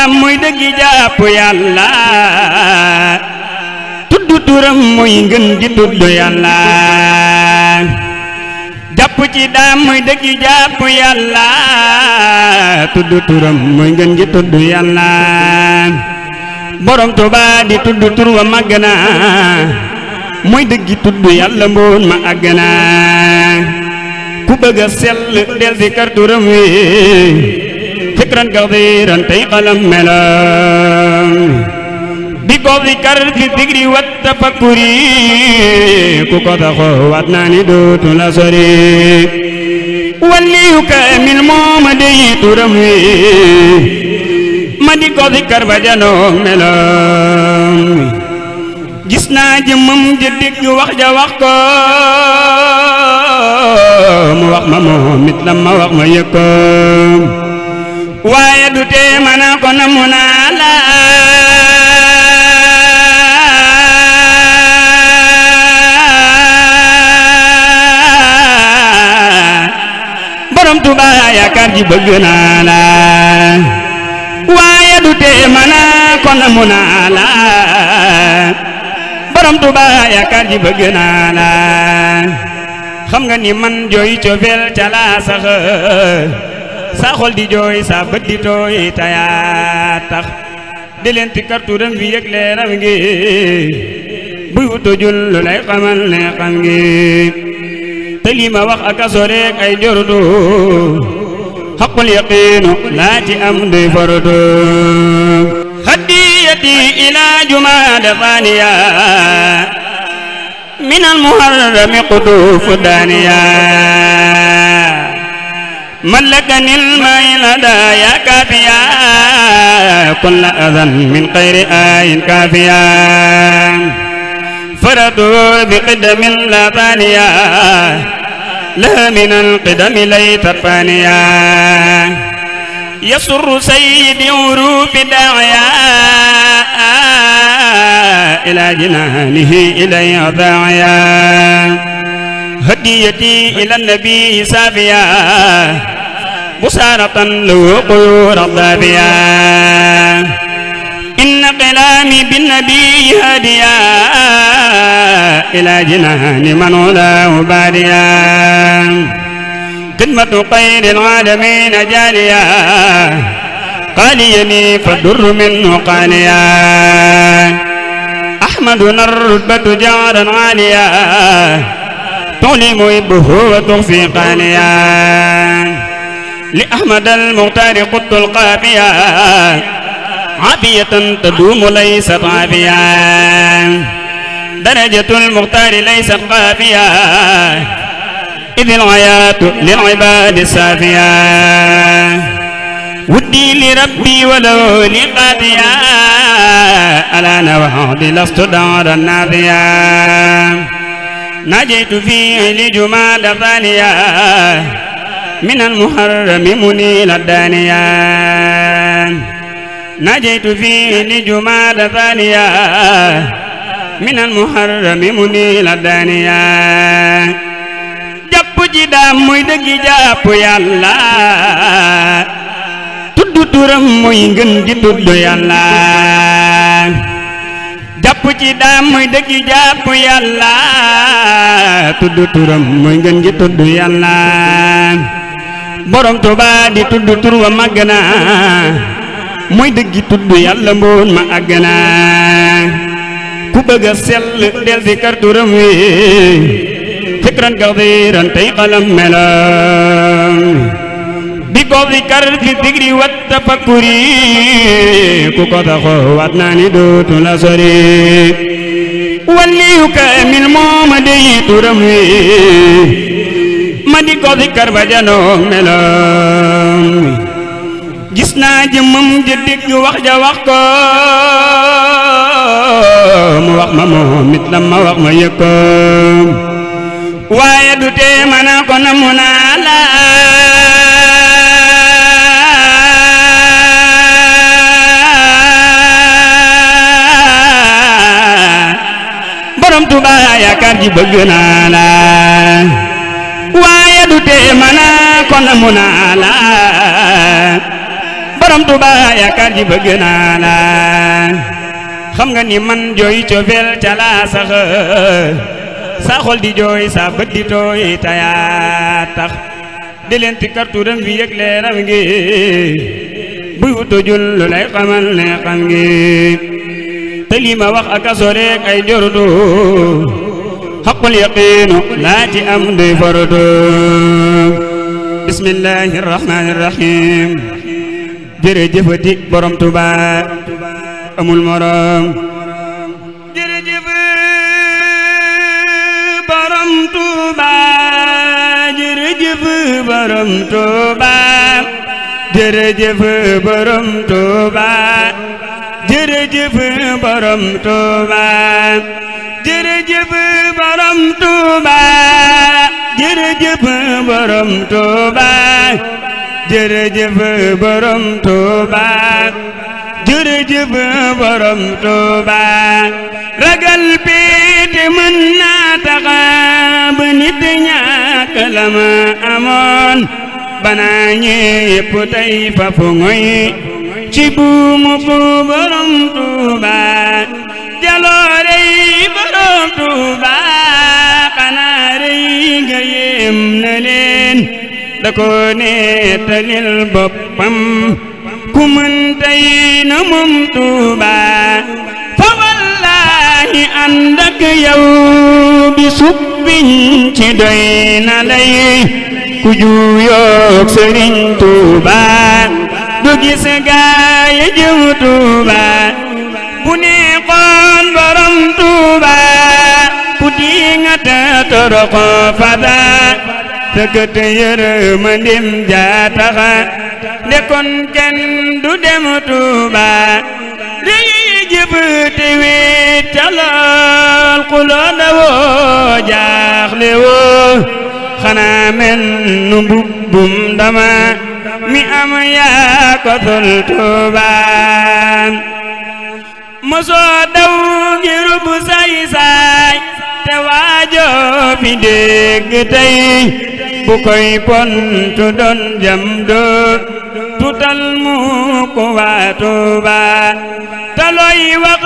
muy dëggi jàpp yàlla tudd turam muy ngën gi tudd yàlla jàpp ci daam muy dëggi jàpp yàlla tudd turam muy ngën gi tudd yàlla borom Tuubaa di tudd tur wa màgg na muy dëggi tudd yàlla mboon ma àgg na ku bëgg a sell del di kar turam wi fikran kathiran tey xalam melam bi ko zikar fi zikri wa tafakkuri ku ko taxoo waat naa ni dootu la sori waliyu kaamil mooma dey turam wi ma di ko zikar ba janoo melam gis naa jëmmam ja dégg wax ja wax ko mu wax ma moom it la ma wax ma yëg ko waaye du tee ma naa ko namu naa la borom Tuubaa yaakaar ji bëgg naa la waaye du tee ma naa ko namu naa la borom Tuubaa yaakaar ji bëgg naa la xam nga ni man jooy cofeel ca laa sax sa xol di jooy sa bët di tooy tayaa tax di leen ti karturam bi yëg leeram ngi buy wuto jul lu lay xamal ne xam ngi te lii ma wax ak a soreek ay njortu xaqul yaqiinu laa ci am duy fortu hadiyati ila jumaada faaniya min al muharrami quduufu daaniya ملكني الميل يا كافيا كل أذى من خير آي كافيا فردوا بقدم لا ثانية لها من القدم ليت فانيا يسر سيدي عروف داعيا إلى جنانه إلي داعيا هديتي إلى النبي سافيا بسارة له قيور الضافيا إن قلامي بالنبي هاديا إلى جنان من علاه باديا خدمة خير العالمين جاليا قاليني فالدر منه قاليا أحمدنا الرتبة جارا عاليا تعلم إبه وتخفي قاليا لأحمد المختار قط القافية عافية تدوم ليست عافية درجة المختار ليست قافية إذ الحياة للعباد السافية ودي لربي ولو لقاتيا ألا نوعد لست دارا نافيا نجيت فيه لجمال ثانية من المحرم منيل الدانية نجيت فيه لجمال ثانية من المحرم منيل الدانية جاب جدام muy dëggi jàpp yàlla tudd turam muy ngën gi tudd yàlla jàpp ci daam muy dëggi jàpp yàlla tudd turam muy ngën gi tudd yàlla borom Tuubaa di tudd tur wa màgg na muy dëggi tudd yàlla mboon ma àgg na ku bëgg a sell del di kar turam wi fikran kathiran tey xalam melam bi ko zikar fi zikri wa tafakkuri ku ko taxoo waat naa ni dootu la sori waliyu kaamil mooma dey turam wi ma di ko zikar ba janoo melam gis naa jëmmam ja dégg wax ja wax ko mu wax ma moom it la ma wax ma yëg ko waaye du tee ma naa ko namu naa la yaakaar ji bëgg naa la waaye du tee mana kon namu naa la borom Tuuba yaakaar ji bëgg naa la xam nga ni man jooy cofeel ca laa sax sa xol di jooy sa bët di tooy tayaa tax di leen ti karturam bi yëg leeram ngi buy wuto jul lu lay xamal ne xam ngi te lii ma wax ak a soreek ay jordu xaqul yaqiinu laa ci am duy fordu bismillahi rahmani rahim jërëjëfati borom Tuuba amul morom jërëjëf borom Tuuba jërëjëf borom Tuuba jërëjëf borom Tuuba jërëjëf borom Tuuba jërëjëf borom Tuuba jërëjëf borom Tuuba jërëjëf borom Tuuba jërëjëf borom Tuuba ragal péete mën naa taxa ba nit ñàkk la ma amoon banaa ñépp tey fa fu ngoy ci buumu ko borom Tuuba jaloore yi borom Tuuba xanaa rëy nga yéem na leen da ko nettalil boppam ku mën tey na moom Tuuba fa wallaahi ànd ak yow bi subbiñ ci doy na lay ku juyoog Sëriñ Tuuba du gis gaaya jëm Tuuba bu neexoon borom Tuuba ku diŋata toroxo fada tëkkët yërmandim jaataxa ndekon kenn du dem Tuuba rëy jëf te wéet ca lool xuloo dawoo jaaxle woo xanaa men nu mbubbum dama mi am yaa ko sol Tuuba mosoo daw ngirub say-say te waajoo fi dégg tey bu koy pontu doon jam doo tutal mu ko waa Tuuba te looy wax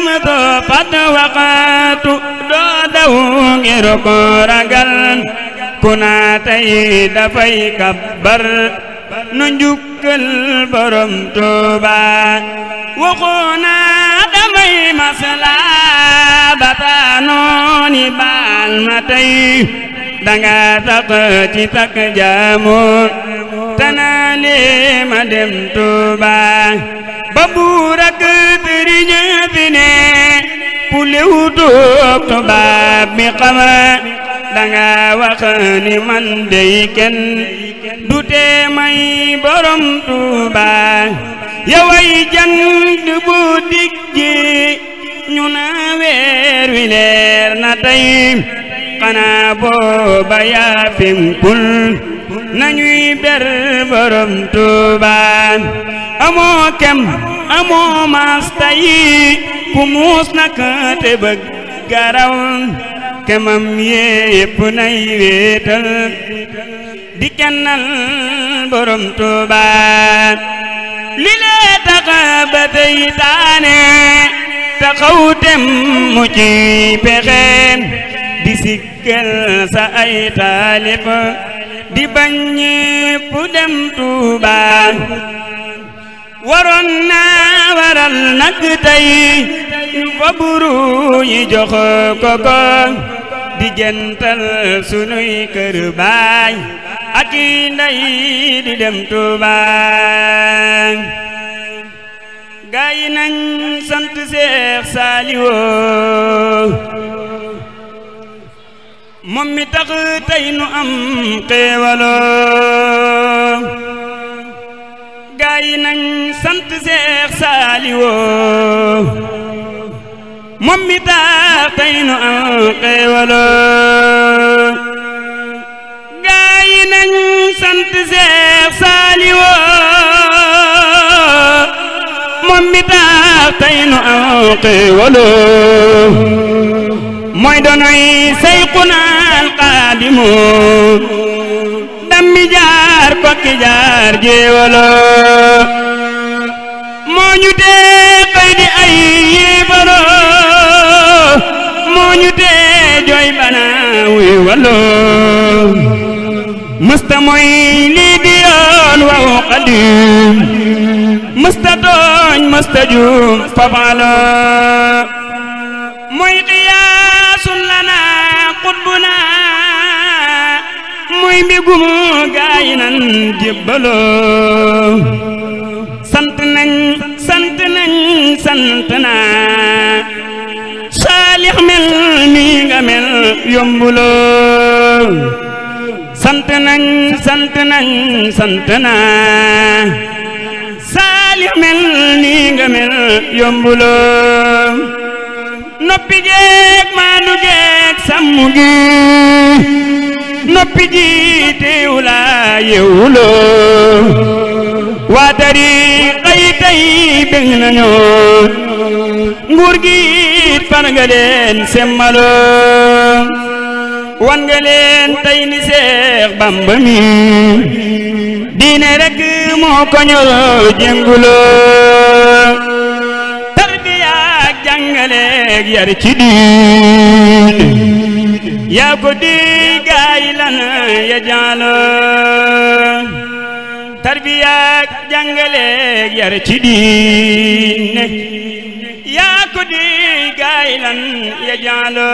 ma doo fat waxatu doo daw ngir ko ragal ku naa tey dafay kabbar nu njukkal borom Tuuba waxoona damay masla bataanooni baal ma tey danga tax ci tak jaamoon tanaale ma dem Tuuba ba buur ak sëriñ fi ne ku lewu toog tubaab mi xama danga wax ni man dey kenn du tee may borom Tuuba yaway jant bu diggi ñu na weer wi leer na tey xanaa booba yaa finkul nañuy ber borom Tuuba amoo kem amoo maas tey ku muus nak te bëgg garaw kemam yépp nay wéetal di kennal borom Tuuba li lee taxa ba tey taane taxaw tem mu ci pexeem di sikkel sa ay taalib di bañ ñépp dem Tuuba waroon naa waral nag tey ñu fa buru yi jox ko ko di gental sunuy kër baay ak i ndey di dem Tuuba gaay nañ sant Seex Saaliwu moom mi tax tey nu am xéewaloo gaay nañ sant Seex Saaliwu moom mi tax tey nu am xéewaloo gaay nañ sant Seex Saaliwu moom mi tax tey nu am xéewaloo mooy donoy Seyxuna Alxaadimu dammi jaar kokki jaar jéewalo moo ñu tee xëy di ay yéebaro moo ñu tee jooy bana wuy walo mësta mooy lii di yoon waw Xaadim mësta tooñ mësta juum fafalo mooy xiyaasun lana xutbuna muy mbigumu gaayi nan jébbalo sant nañ sant nañ sant naa saalix mel nii nga mel yombulo sant nañ sant nañ sant naa saalix mel nii nga mel yombulo noppi geek maandu geek sàmm gi noppi ji teewula yewulo waa tariixa yi tey bëgg nañu nguur gi far nga leen semmalo wan nga leen tey ni Seex Bamba mi diine rek moo ko ñor jéngulo tarbiyaak jàngaleek yar ci diine yaa ko di gaay lan ya jaalo tarbiyaak jàngaleek yar ci diine yaa ko di gaay lan ya jaalo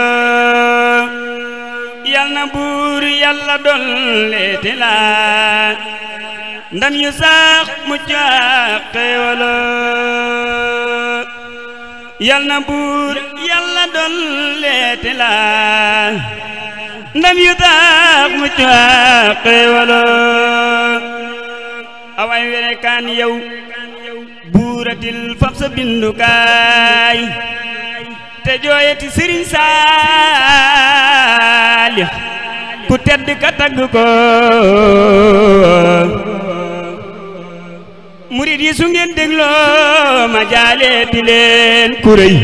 yal na buur yàlla dolleete la ndam yu sax mucc ak xéewalo yal na buur yàlla dolleete la ndam yu sax mucc ak xéewalo away were kaan yow buuratil fab sa bindukaay te jooyeti Sëriñ Saalix ku tedd ka tagg ko murid yi su ngeen dégloo ma jaaleeti leen kuréy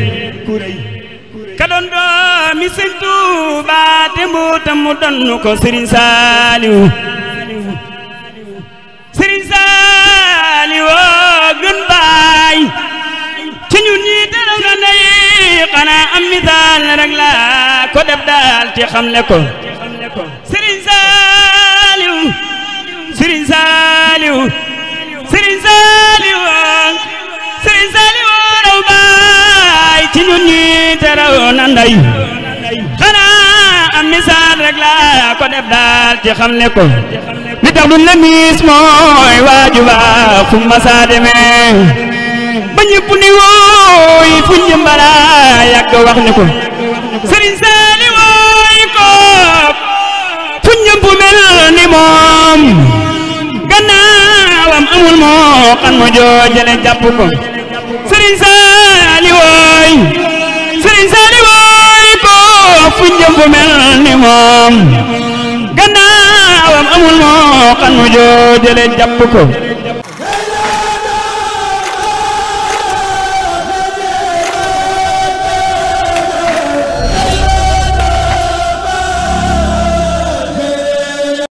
ka doon doomi Sëñ Tuubaa te mbootam mu donnu ko Sëriñ Saaliw Sëriñ Saaliw gën baay ci ñun ñi teraw na ndey xanaa am misaal rek la ko def daal ci xamle ko Sëriñ Saaliw Sëriñ Saaliw Sëriñ Saaliw Sëriñ Saaliw raw baay ci ñun ñi teraw na ndey xanaa am misaal rek la ko def daal ci xamle ko li tax duñ la miis mooy waaju baax fu ma saa demee ba ñëpp ni wooy fu njëmbala yàgg wax ni ko Sëriñ Saaliw wooy ko fu ñëpp mel ni moom gannaawam amul moo kan mo joojale jàpp ko Sëriñ Saaliw wooy Sëriñ Saaliw wooy ko fu ñëpp mel ni moom gannaawam amul moo kan mo joojale jàpp ko